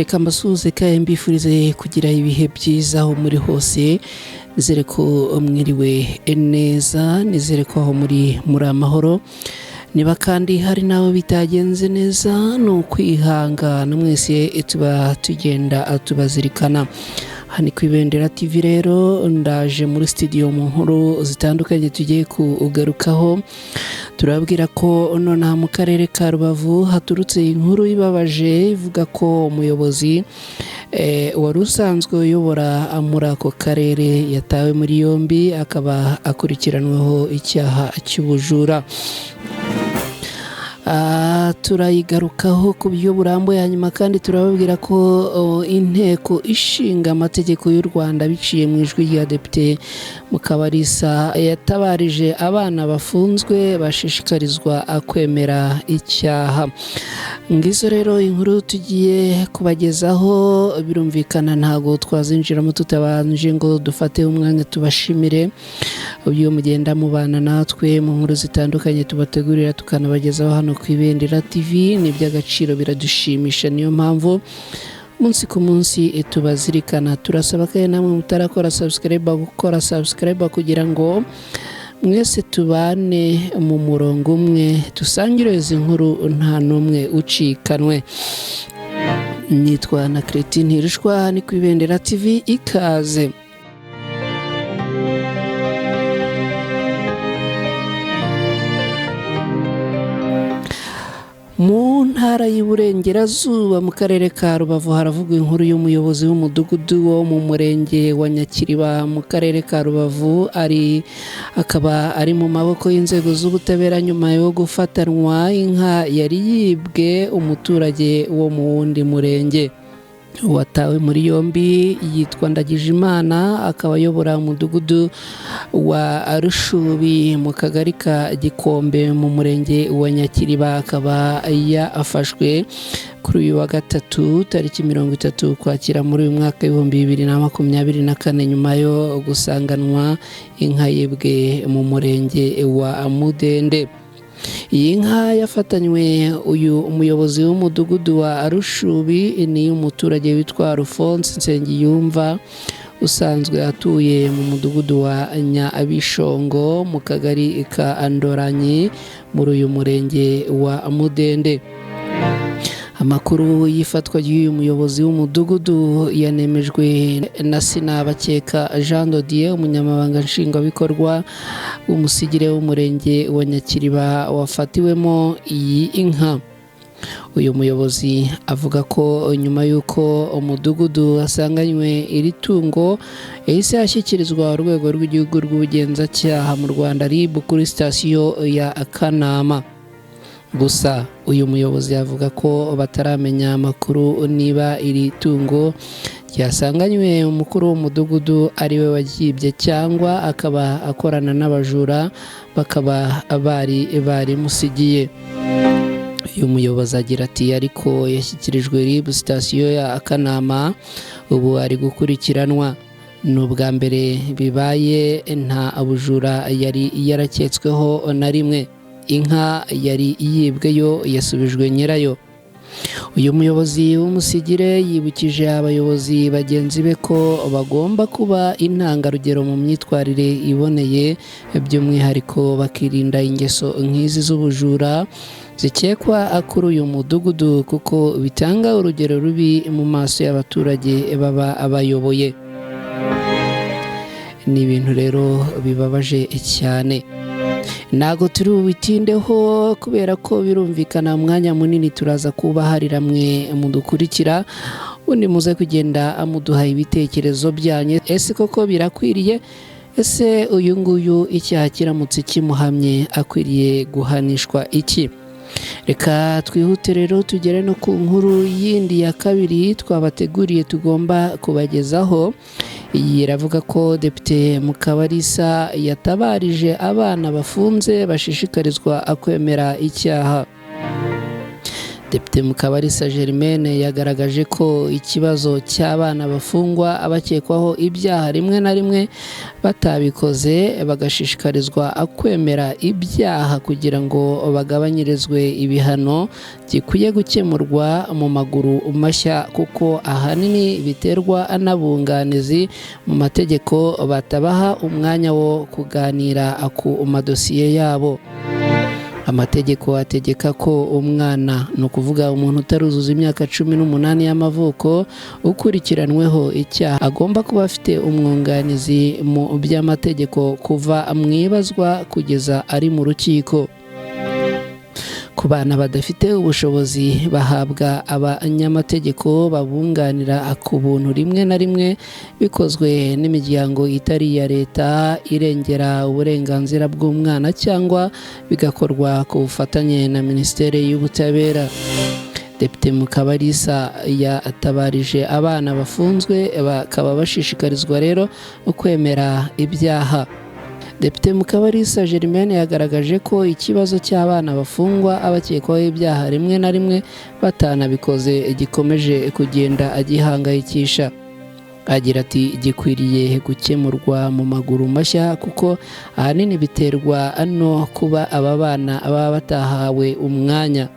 Reka mbasuhuze kandi mbifurize kugira ibihe byiza aho muri hose. Nizere ko mwiriwe neza, nizere ko aho muri amahoro. Niba kandi hari n'abo bitagenze neza, ni ukwihangana, mwese tuba tugenda tubazirikana. Hano ku Ibendera TV rero ndaje muri studio mu nkuru zitandukanye tugiye kugarukaho. Turababwira ko nonaha mu karere ka Rubavu haturutse inkuru ibabaje ivuga ko umuyobozi wari usanzwe uyobora muri ako karere yatawe muri yombi, akaba akurikiranweho icyaha cy'ubujura. Turayigarukaho ku buryo burambuye. Hanyuma kandi turababwira ko inteko ishinga amategeko y'u Rwanda biciye mu ijwi rya Depite Mukabalisa yatabarije abana bafunzwe bashishikarizwa kwemera icyaha. Ngizo rero inkuru tugiye kubagezaho. Birumvikana ntabwo twazinjiramo tutabanje ngo dufate umwanya tubashimire uburyo mugenda mubana natwe mu nkuru zitandukanye tubategurira tukanabagezaho hano ku Ibendera TV. Ni iby'agaciro, biradushimisha, niyo mpamvu umunsi ku munsi tubazirikana. Turasaba kandi namwe mutarakora subscribe gukora subscribe kugira ngo mwese tubane mu murongo umwe, dusangire izi nkuru nta n'umwe ucikanwe. Nitwa na Christine Ntirushwa, ni ku Ibendera TV. Ikaze. Mu ntara y'Iburengerazuba mu karere ka Rubavu haravugwa inkuru y'umuyobozi w'umudugudu wo mu murenge wa Nyakiriba mu karere ka Rubavu, ari akaba ari mu maboko y'inzego z'ubutabera nyuma yo gufatanwa inka yari yibwe umuturage wo mu wundi murenge. Watawe muri yombi yitwa Ndagijimana, akaba ayobora umudugudu wa Rushubi mu kagari ka Gikombe mu murenge wa Nyakiriba, akaba yafashwe kuri uyu wa gatatu tariki 30 Ukwakira muri uyu mwaka 2024, nyuma yo gusanganwa inka yibwe mu murenge wa Mudende. Iyi nka yafatanywe uyu umuyobozi w'umudugudu wa Rushubi ni umuturage witwa Alphonse Nsengiyumva, usanzwe atuye mu mudugudu wa Nyabishongo mu kagari ka Andoranyi muri uyu murenge wa Mudende. Amakuru y'ifatwa ry'uyu muyobozi w'umudugudu yanemejwe na Sinabakeka Jean Dodier, umunyamabanga nshingwabikorwa w'umusigire w'umurenge wa Nyakiriba wafatiwemo iyi inka. Uyu muyobozi avuga ko nyuma y'uko umudugudu asanganywe iri tungo, yahise ashyikirizwa urwego rw'igihugu rw'ubugenzacyaha mu Rwanda RIB kuri sitasiyo ya Kanama. Gusa uyu muyobozi avuga ko bataramenya amakuru niba iri tungo ryasanganywe umukuru w'umudugudu ari we waryibye cyangwa akaba akorana n'abajura bakaba bari barimusigiye. Uyu muyobozi agira ati ariko yashyikirijwe RIB sitasiyo ya Kanama, ubu ari gukurikiranwa. Ni ubwa mbere bibaye, nta bujura yari yaraketsweho na rimwe. Inka yari yibwe yo yasubijwe nyirayo. Uyu muyobozi w'umusigire yibukije abayobozi bagenzi be ko bagomba kuba intangarugero mu myitwarire iboneye, by'umwihariko bakirinda ingeso nk'izi z'ubujura zikekwa kuri uyu mudugudu, kuko bitanga urugero rubi mu maso y'abaturage baba abayoboye. Ni ibintu rero bibabaje cyane. Ntabwo turi bubitindeho kubera ko birumvikana umwanya munini turaza kubaharira mwe mudukurikira, ubundi muze kugenda muduha ibitekerezo byanyu. Ese koko birakwiriye? Ese uyu nguyu icyaha kiramutse kimuhamye akwiriye guhanishwa iki? Reka twihute rero tugere no ku nkuru yindi ya kabiri twabateguriye tugomba kubagezaho. Iyi iravuga ko Depite Mukabalisa yatabarije abana bafunze bashishikarizwa kwemera icyaha. Depite Mukabalisa Germaine yagaragaje ko ikibazo cy'abana bafungwa abakekwaho ibyaha rimwe na rimwe batabikoze bagashishikarizwa kwemera ibyaha kugira ngo bagabanyirizwe ibihano gikwiye gukemurwa mu maguru mashya, kuko ahanini biterwa n'abunganizi mu mategeko batabaha umwanya wo kuganira ku madosiye yabo. Amategeko ategeka ko umwana, ni ukuvuga umuntu utaruzuza imyaka 18 y'amavuko ukurikiranweho icyaha, agomba kuba afite umwunganizi mu by'amategeko kuva mu ibazwa kugeza ari mu rukiko. Ku bana badafite ubushobozi bahabwa abanyamategeko babunganira ku buntu, rimwe na rimwe bikozwe n'imiryango itari iya leta irengera uburenganzira bw'umwana, cyangwa bigakorwa ku bufatanye na Minisiteri y'Ubutabera. Depite Mukabalisa yatabarije abana bafunzwe bakaba bashishikarizwa rero kwemera ibyaha. Depite Mukabalisa Germaine yagaragaje ko ikibazo cy'abana bafungwa abakekwaho ibyaha rimwe na rimwe batanabikoze gikomeje kugenda agihangayikisha. Agira ati gikwiriye gukemurwa mu maguru mashya, kuko ahanini biterwa no kuba aba bana baba batahawe umwanya.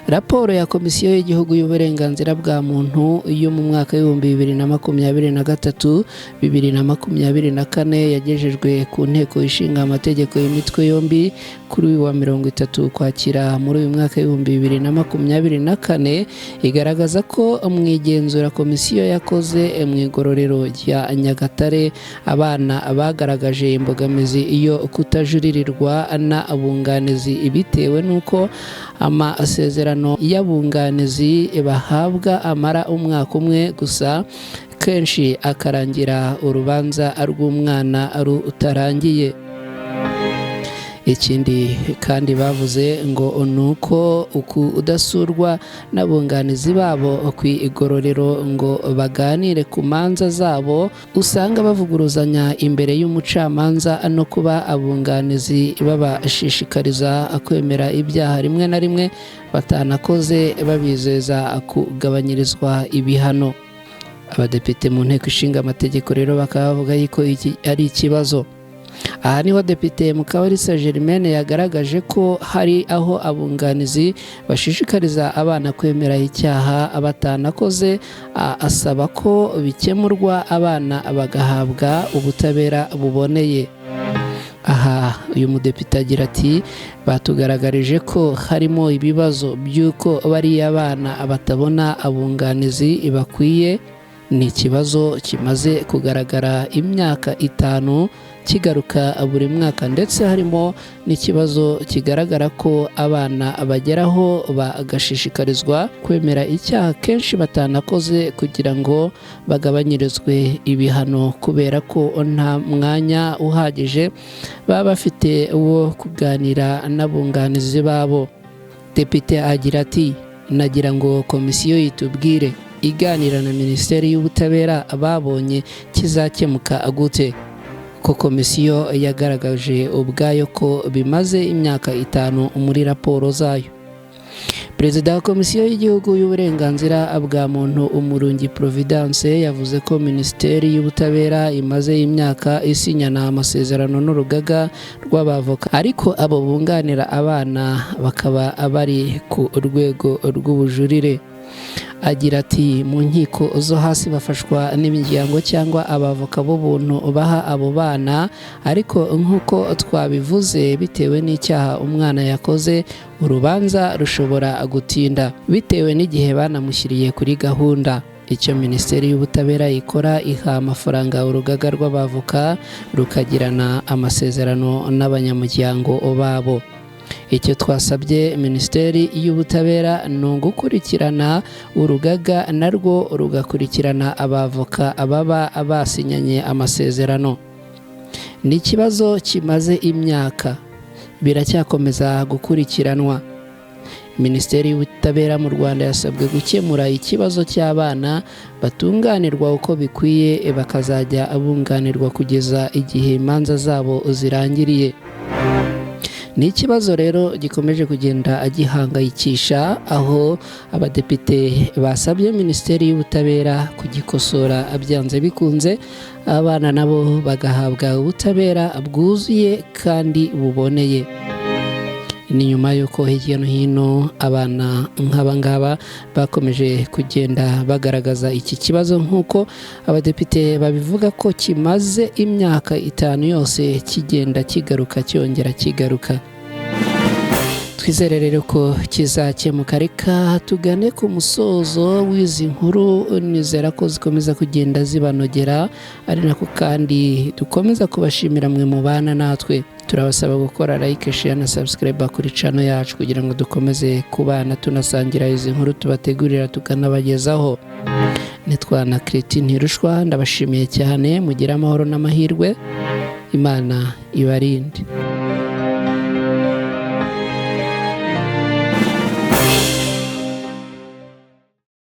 Raporo ya Komisiyo y'Igihugu y'Uburenganzira bwa Muntu yo mu mwaka w'2023 2024 yagejejwe ku Nteko Ishinga Amategeko y'imitwe yombi kuri uyu wa 30 Ukwakira muri uyu mwaka w'2024, igaragaza ko mu igenzura komisiyo yakoze mu igororero rya Nyagatare abana bagaragaje imbogamizi iyo kutajuririrwa n'abunganizi bitewe n'uko amasezerano y'abunganizi bahabwa amara umwaka umwe gusa, kenshi akarangira urubanza rw'umwana rutarangiye. Ikindi kandi bavuze ngo ni uko udasurwa n'abunganizi babo ku igororero ngo baganire ku manza zabo, usanga bavuguruzanya imbere y'umucamanza, no kuba abunganizi babashishikariza kwemera ibyaha rimwe na rimwe batanakoze babizeza kugabanyirizwa ibihano. Abadepite mu Nteko Ishinga Amategeko rero bakaba bavuga yuko iki ari ikibazo. Aha niho Depite Mukabalisa Germaine yagaragaje ko hari aho abunganizi bashishikariza abana kwemera icyaha batanakoze, asaba ko bikemurwa abana bagahabwa ubutabera buboneye. Aha uyu mudepite agira ati batugaragarije ko harimo ibibazo by'uko bariya bana batabona abunganizi bakwiye. Ni ikibazo kimaze kugaragara imyaka 5 kigaruka buri mwaka, ndetse harimo n'ikibazo kigaragara ko abana bageraho bagashishikarizwa kwemera icyaha kenshi batanakoze kugira ngo bagabanyirizwe ibihano, kubera ko nta mwanya uhagije baba bafite wo kuganira n'abunganizi babo. Depite agira ati nagira ngo komisiyo yitubwire iganira na Minisiteri y'Ubutabera babonye kizakemuka gute, ko komisiyo yagaragaje ubwayo ko bimaze imyaka 5 muri raporo zayo. Perezida wa Komisiyo y'Igihugu y'Uburenganzira bwa Muntu Umurungi Providence yavuze ko Minisiteri y'Ubutabera imaze imyaka isinyana amasezerano n'urugaga rw'abavoka, ariko abo bunganira abana bakaba bari ku rwego rw'ubujurire. Agira ati mu nkiko zo hasi bafashwa n'imiryango cyangwa abavoka b'ubuntu baha abo bana, ariko nk'uko twabivuze bitewe n'icyaha umwana yakoze urubanza rushobora gutinda bitewe n'igihe banamushyiriye kuri gahunda. Icyo Minisiteri y'Ubutabera ikora, iha amafaranga urugaga rw'abavoka rukagirana amasezerano n'abanyamuryango babo. Icyo twasabye Minisiteri y'Ubutabera ni ugukurikirana urugaga narwo rugakurikirana abavoka baba basinyanye amasezerano. Ni ikibazo kimaze imyaka, biracyakomeza gukurikiranwa. Minisiteri y'Ubutabera mu Rwanda yasabwe gukemura ikibazo cy'abana batunganirwa uko bikwiye, bakazajya bunganirwa kugeza igihe imanza zabo zirangiriye. Ni ikibazo rero gikomeje kugenda gihangayikisha, aho abadepite basabye Minisiteri y'Ubutabera kugikosora byanze bikunze, abana nabo bagahabwa ubutabera bwuzuye kandi buboneye. Ni nyuma y'uko hirya no hino abana nk'aba ngaba bakomeje kugenda bagaragaza iki kibazo, nk'uko abadepite babivuga ko kimaze imyaka 5 yose kigenda kigaruka cyongera kigaruka. Twizere rero ko kizakemuka. Reka tugane ku musozo w'izi nkuru, nizera ko zikomeza kugenda zibanogera, ari nako kandi dukomeza kubashimira mwe mubana natwe. Turabasaba gukora like, share na subscribe kuri channel yacu kugira ngo dukomeze kubana tunasangira izi nkuru tubategurira tukanabagezaho. Nitwa na Christine Ntirushwa, ndabashimiye cyane, mugire amahoro n'amahirwe, Imana ibarinde.